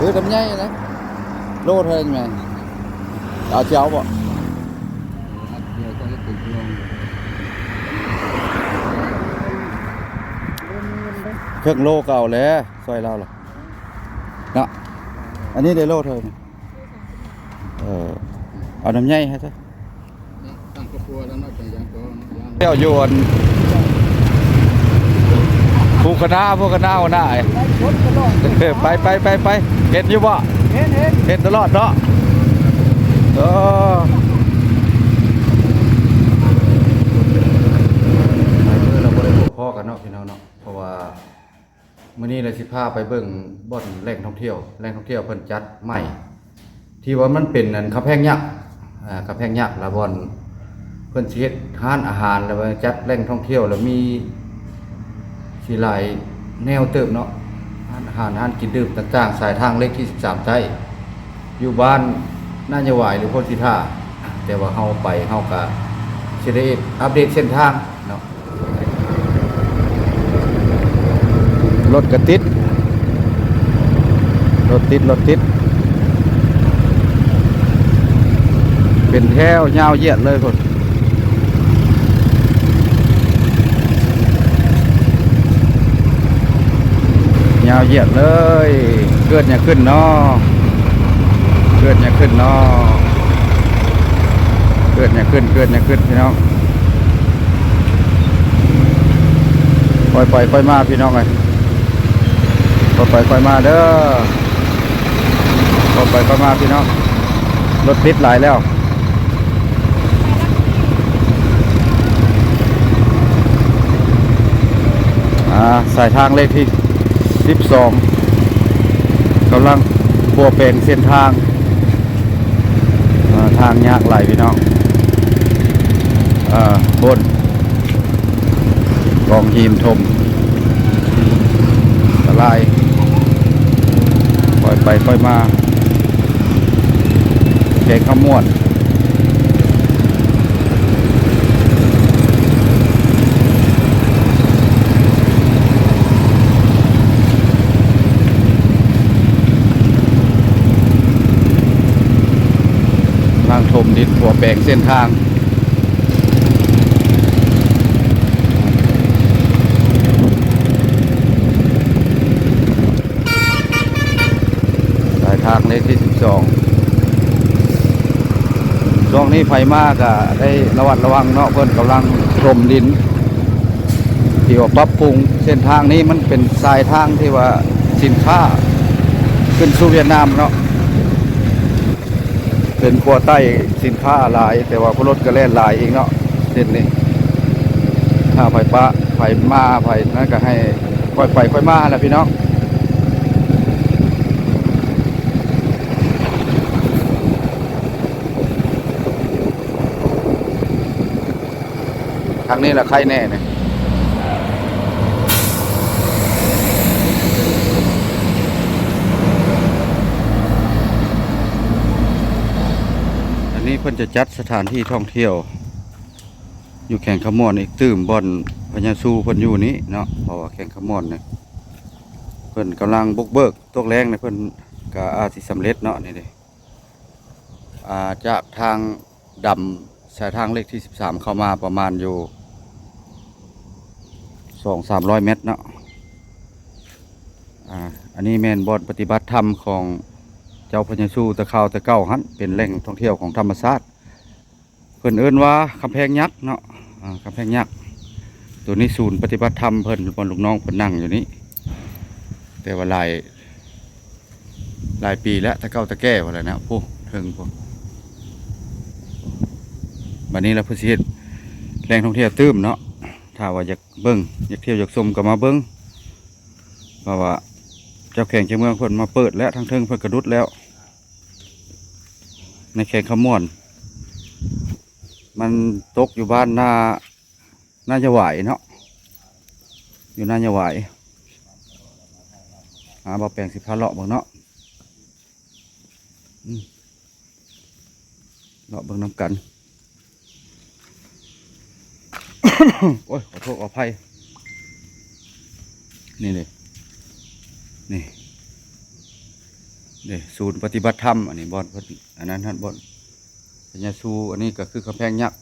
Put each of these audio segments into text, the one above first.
ເອີ ລຳໄຍນະ ໂລເທົ່າໃດແມ່? ເອົາ ຊິເອົາບໍ່? ເຄິ່ງໂລກໍເອົາແຫຼະ ຊ່ອຍລາວລະເນາະ. ອັນນີ້ໄດ້ໂລເທົ່າໃດ? ເອີ ເອົານຳໃຫຍ່ໃຫ້ຊະ. ຕັ້ງຄອບຄົວແລ້ວເນາະ ຈັ່ງຢ່າງກໍເນາະ ຢ່າງ ແລ້ວຢູ່ອັນ ພູຄະນາ ພູຄະນາຫົວໜ້າ ໄລຟ໌ສົດຕະຫຼອດ ເອີ ໄປ ໄປ ໄປ ໄປ ເຫັນຢູ່ບໍ່? ເຫັນ ເຫັນ ເຫັນຕະຫຼອດເນາະ. ເອີ ຫຼາຍມື້ແລ້ວບໍ່ໄດ້ພົບພໍ້ກັນເນາະ ພີ່ນ້ອງເນາະ ເພາະວ່າ ມື້ນີ້ລະຊິພາໄປເບິ່ງບ່ອນແຫຼ່ງທ່ອງທ່ຽວ ແຫຼ່ງທ່ອງທ່ຽວເພິ່ນຈັດໃໝ່ ທີ່ວ່າມັນເປັນອັນກຳແພງຍັກ ອາ ກຳແພງຍັກ ລະບ່ອນເພິ່ນຊິເຮັດຮ້ານອາຫານ ລະວ່າຈັດແຫຼ່ງທ່ອງທ່ຽວ ລະມີຊິຫຼາຍແນວເຕີບເນາະ ຮ້ານອາຫານ ຮ້ານກິນດື່ມຕ່າງໆ ສາຍທາງເລກທີສິບສາມໃຕ້ ຢູ່ບ້ານນາຍະຫວາຍ ຫຼື ໂພນສີທາ ແຕ່ວ່າເຮົາໄປ ເຮົາກະຊິໄດ້ອັບເດດເສັ້ນທາງເນາະ. ລົດກະຕິດ ລົດຕິດ ລົດຕິດ ເປັນແຖວຍາວຢຽດເລີຍພຸ້ນ ຍາວຢຽດເລີຍ. ເກີດຫຍັງຂຶ້ນເນາະ? ເກີດຫຍັງຂຶ້ນເນາະ? ເກີດຫຍັງຂຶ້ນ? ເກີດຫຍັງຂຶ້ນ ພີ່ນ້ອງ? ຄ່ອຍໄປຄ່ອຍມາ ພີ່ນ້ອງເອີຍ ຄ່ອຍໄປຄ່ອຍມາເດີ ຄ່ອຍໄປຄ່ອຍມາ ພີ່ນ້ອງ. ລົດຕິດຫຼາຍແລ້ວ ອາ ສາຍທາງເລກທີສິບສອງ ກຳລັງປົວແປງເສັ້ນທາງ. ເອີ ທາງຍາກຫຼາຍພີ່ນ້ອງ ເອີ ໂພນ ກອງຫີນຖົມ ອັນຕະລາຍ ຄ່ອຍໄປຄ່ອຍມາ ແຂວງຄຳມ່ວນ. ກຳລັງຖົມດິນປົວແປງເສັ້ນທາງ ສາຍທາງເລກທີສິບສອງ. ຊ່ວງນີ້ໃຜມາກະໄດ້ລະມັດລະວັງເນາະ ເພິ່ນກຳລັງຖົມດິນ ທີ່ວ່າປັບປຸງເສັ້ນທາງນີ້ ມັນເປັນສາຍທາງທີ່ວ່າສິນຄ້າຂຶ້ນສູ່ຫວຽດນາມເນາະ ເປັນຂົວໄຕ້ສິນຄ້າຫຼາຍ ແຕ່ວ່າຜູ້ລົດກະແລ່ນຫຼາຍອີກເນາະ ເສັ້ນນີ້. ຖ້າໃຜປະ ໃຜມາ ໃຜນັ້ນກະໃຫ້ຄ່ອຍໄປຄ່ອຍມາຫັ້ນລະພີ່ນ້ອງ. ທາງນີ້ລະໄຄແນ່ນີ້ ອັນນີ້ເພິ່ນຈະຈັດສະຖານທີ່ທ່ອງທ່ຽວຢູ່ແຂວງຄຳມ່ວນອີກຕື່ມ ບ່ອນພະຍາຊູເພິ່ນຢູ່ນີ້ເນາະ ເພາະວ່າແຂວງຄຳມ່ວນນີ້ເພິ່ນກຳລັງບຸກເບີກ ຕົກແລງນີ້ເພິ່ນກະອາດຊິສຳເລັດເນາະ ນີ້ເດ້. ອາ ຈາກທາງດຳ ສາຍທາງເລກທີສິບສາມ ເຂົ້າມາປະມານຢູ່ສອງສາມຮ້ອຍແມັດເນາະ. ອາ ອັນນີ້ແມ່ນບ່ອນປະຕິບັດທຳຂອງເຈົ້າພະຍາຊູແຕ່ຄາວແຕ່ເກົ່າຫັ້ນ ເປັນແຫຼ່ງທ່ອງທ່ຽວຂອງທຳມະຊາດ. ເພິ່ນເອີ້ນວ່າກຳແພງຍັກເນາະ ອາ ກຳແພງຍັກ. ໂຕນີ້ສູນປະຕິບັດທຳເພິ່ນ ບ່ອນລູກນ້ອງເພິ່ນນັ່ງຢູ່ນີ້ ແຕ່ວ່າຫຼາຍ ຫຼາຍປີແລ້ວ ແຕ່ເກົ່າແຕ່ແກ່ພຸ້ນແຫຼະນະ ໂອ້ ເທິງພຸ້ນ. ບັດນີ້ລະເພິ່ນຊິເຮັດແຫຼ່ງທ່ອງທ່ຽວຕື່ມເນາະ ຖ້າວ່າຢາກເບິ່ງ ຢາກທ່ຽວ ຢາກຊົມກໍມາເບິ່ງ ເພາະວ່າເຈົ້າແຂວງເຈົ້າເມືອງເພິ່ນມາເປີດແລ້ວ ທາງເທິງເພິ່ນກະດຸດແລ້ວ. ໃນແຂວງຄຳມ່ວນ ມັນຕົກຢູ່ບ້ານນາ ນາຍະຫວາຍເນາະ ຢູ່ນາຍະຫວາຍ. ອາ ບ່າວແປງຊິພາເລາະເບິ່ງເນາະ ອືມ ເລາະເບິ່ງນຳກັນ. ໂອ້ຍ ຂໍໂທດຂໍອະໄພ. ນີ້ເດ້ ນີ້ ນີ້ ນີ້ ນີ້ສູນປະຕິບັດທຳ ອັນນີ້ບ່ອນເພິ່ນ ອັນນັ້ນຫັ້ນບ່ອນພະຍາຊູ ອັນນີ້ກໍຄືກຳແພງຍັກ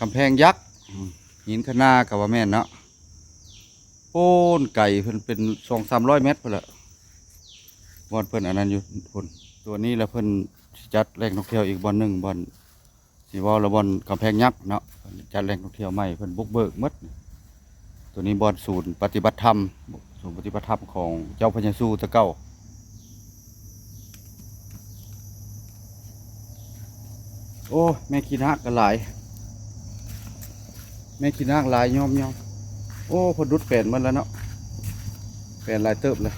ກຳແພງຍັກ ອືມ ຫີນຄະນາກໍວ່າແມ່ນເນາະ ໂອ້ນ ໄກເພິ່ນເປັນສອງສາມຮ້ອຍແມັດພຸ້ນລະ ບ່ອນເພິ່ນອັນນັ້ນຢູ່ພຸ້ນ ຕົວນີ້ລະເພິ່ນຊິຈັດແຫຼ່ງທ່ອງທ່ຽວອີກບ່ອນໜຶ່ງ ບ່ອນ ຊິເວົ້າລະບ່ອນກຳແພງຍັກເນາະ ຈັດແຫຼ່ງທ່ອງທ່ຽວໃໝ່ ເພິ່ນບຸກເບີກໝົດ. ໂຕນີ້ບ່ອນສູນປະຕິບັດທຳ ສູນປະຕິບັດທຳຂອງເຈົ້າພະຍາຊູແຕ່ເກົ່າ. ໂອ້ ແມ່ຂີ້ນາກກໍຫຼາຍ ແມ່ຂີ້ນາກຫຼາຍ ຍອມໆ. ໂອ້ ເພິ່ນດຸດແປນໝົດແລ້ວເນາະ ແປນຫຼາຍເຕີບເລີຍ.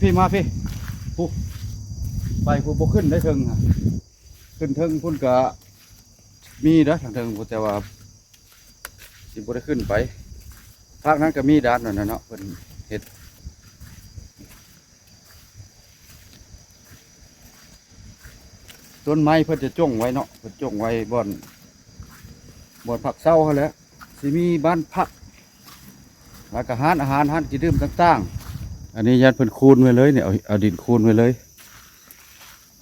ພີ່ໆ ມາພີ່ ຜູ້ ໄປຜູ້ບໍ່ຂຶ້ນໄດ້ເທິງ ຂຶ້ນເທິງພຸ້ນກະມີເດີ ທາງເທິງພຸ້ນ ແຕ່ວ່າຊິບໍ່ໄດ້ຂຶ້ນໄປ. ພາກນັ້ນກະມີດ້ານນັ້ນນະເນາະ ເພິ່ນເຮັດ ຕົ້ນໄມ້ເພິ່ນຈະຈົ່ງໄວ້ເນາະ ເພິ່ນຈົ່ງໄວ້ບ່ອນ ບ່ອນພັກເຊົາຫັ້ນແຫຼະ ຊິມີບ້ານພັກ ແລ້ວກະຮ້ານອາຫານ ຮ້ານກິນດື່ມຕ່າງໆ. ອັນນີ້ຢ້ານເພິ່ນຄູນໄວ້ເລີຍນີ້ ເອົາ ເອົາດິນຄູນໄວ້ເລີຍ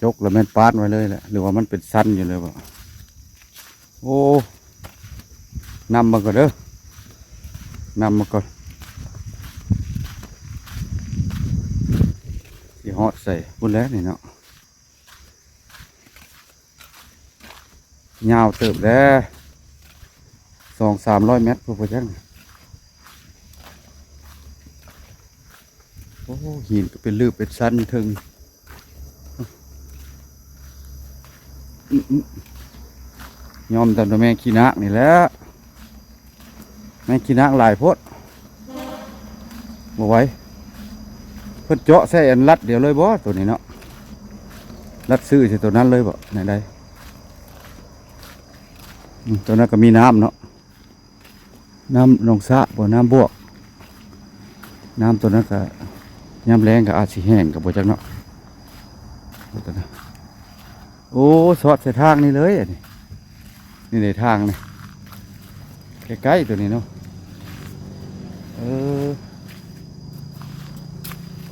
ຈົກແລ້ວແມ່ນປາດໄວ້ເລີຍແຫຼະ ຫຼືວ່າມັນເປັນຊັນຢູ່ເລີຍບໍ? ໂອ້ ນຳມາກ່ອນເດີ ນຳມາກ່ອນ ຊິຮອດໃສພຸ້ນແຫຼະນີ້ເນາະ. ຍາວເຕີບແລ້ວ ສອງສາມຮ້ອຍແມັດພຸ້ນບໍ່ຈັກ. ໂອ້ ຫີນກໍເປັນຫຼືເປັນຊັນຢູ່ເທິງ ຍ້ອນແຕ່ແມ່ຂີ້ນາກນີ້ແຫຼະ. ແມ່ຂີ້ນາກຫຼາຍໂພດ ບໍ່ໄຫວ. ເພິ່ນເຈາະໃສ່ອັນລັດດຽວເລີຍບໍ ໂຕນີ້ເນາະ ລັດຊື້ໃສ່ໂຕນັ້ນເລີຍບໍ ແນວໃດ? ອືມ ໂຕນັ້ນກໍມີນ້ຳເນາະ ນ້ຳໜອງສະບໍ ນ້ຳບວກ ນ້ຳໂຕນັ້ນກໍຍາມແລ້ງກໍອາດຊິແຫ້ງກໍບໍ່ຈັກເນາະ. ໂອ້ ຊອດໃສ່ທາງນີ້ເລີຍ ອັນນີ້ ນີ້ໃນທາງນີ້ ໃກ້ໆ ໂຕນີ້ເນາະ. ເອີ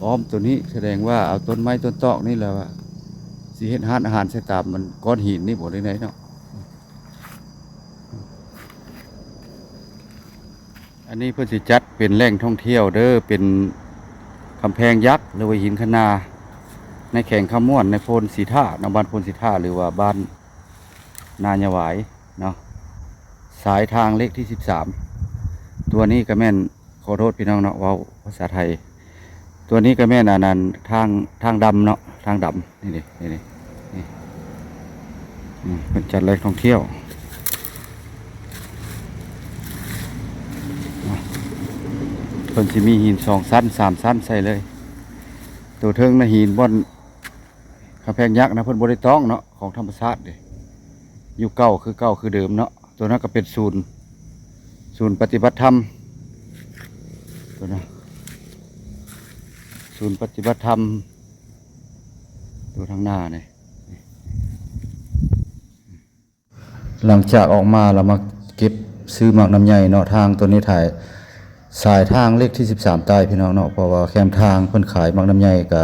ອ້ອມໂຕນີ້ສະແດງວ່າເອົາຕົ້ນໄມ້ຕົ້ນຕອກນີ້ແຫຼະວ່າ ຊິເຮັດຮ້ານອາຫານໃສ່ຕາມມັນກ້ອນຫີນນີ້ບໍ່ ຫຼືໃດເນາະ. ອັນນີ້ເພິ່ນຊິຈັດເປັນແຫຼ່ງທ່ອງທ່ຽວເດີ ເປັນກຳແພງຍັກ ຫຼືວ່າຫີນຄະນາ ໃນແຂວງຄຳມ່ວນ ໃນໂພນສີທາເນາະ ບ້ານໂພນສີທາ ຫຼືວ່າບ້ານນາຍາຫວາຍເນາະ ສາຍທາງເລກທີສິບສາມ. ຕົວນີ້ກໍແມ່ນ ຂໍໂທດພີ່ນ້ອງເນາະ ເວົ້າພາສາໄທ ຕົວນີ້ກໍແມ່ນອັນນັ້ນ ທາງ ທາງດຳເນາະ ທາງດຳ ນີ້ເດ້ ນີ້ເດ້ ນີ້ ອືມ ເພິ່ນຈັດແຫຼ່ງທ່ອງທ່ຽວ ເພິ່ນຊິມີຫີນສອງຊັ້ນ ສາມຊັ້ນໃສ່ເລີຍ. ໂຕເທິງນະ ຫີນບ່ອນກຳແພງຍັກນະ ເພິ່ນບໍ່ໄດ້ຕ້ອງເນາະ ຂອງທຳມະຊາດເດ້ ຢູ່ເກົ່າຄືເກົ່າຄືເດີມເນາະ. ຕົວນັ້ນກໍເປັນສູນ ສູນປະຕິບັດທຳ ຕົວນັ້ນ ສູນປະຕິບັດທຳ ຕົວທາງໜ້ານີ້. ຫຼັງຈາກອອກມາລະມາເກັບຊື້ໝາກນ້ຳໃຫຍ່ເນາະ ທາງຕົວນີ້ຖ່າຍສາຍທາງເລກທີສິບສາມໃຕ້ພີ່ນ້ອງເນາະ ເພາະວ່າແຄມທາງເພິ່ນຂາຍໝາກນ້ຳໃຫຍ່ ກະ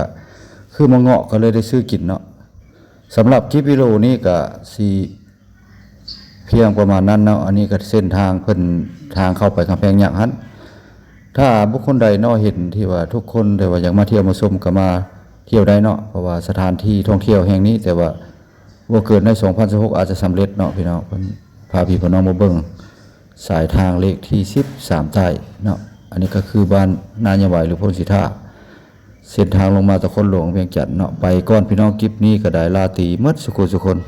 ຄືມາເງາະ ກໍເລີຍໄດ້ຊື້ກິນເນາະ. ສຳລັບຄລິບວິດີໂອນີ້ກະຊິພຽງປະມານນັ້ນເນາະ. ອັນນີ້ກະເສັ້ນທາງເພິ່ນ ທາງເຂົ້າໄປກຳແພງຍັກຫັ້ນ. ຖ້າບຸກຄົນໃດເນາະ ເຫັນທີ່ວ່າທຸກຄົນທີ່ວ່າຢາກມາທ່ຽວມາຊົມກະມາທ່ຽວໄດ້ເນາະ ເພາະວ່າສະຖານທີ່ທ່ອງທ່ຽວແຫ່ງນີ້ ແຕ່ວ່າບໍ່ເກີນໃນສອງພັນຊາວຫົກອາດຈະສຳເລັດເນາະພີ່ນ້ອງ. ເພິ່ນພາພີ່ພານ້ອງມາເບິ່ງສາຍທາງເລກທີສິບສາມໃຕ້ເນາະ. ອັນນີ້ກະຄືບ້ານນາຍາຫວາຍ ຫຼືໂພນສີທາ. ເສັ້ນທາງລົງມາຕະຄອນຫຼວງວຽງຈັນເນາະ. ໄປກ່ອນພີ່ນ້ອງ ຄລິບນີ້ກະໄດ້ລາຕີໝົດສຸຄົນສຸຄົນ.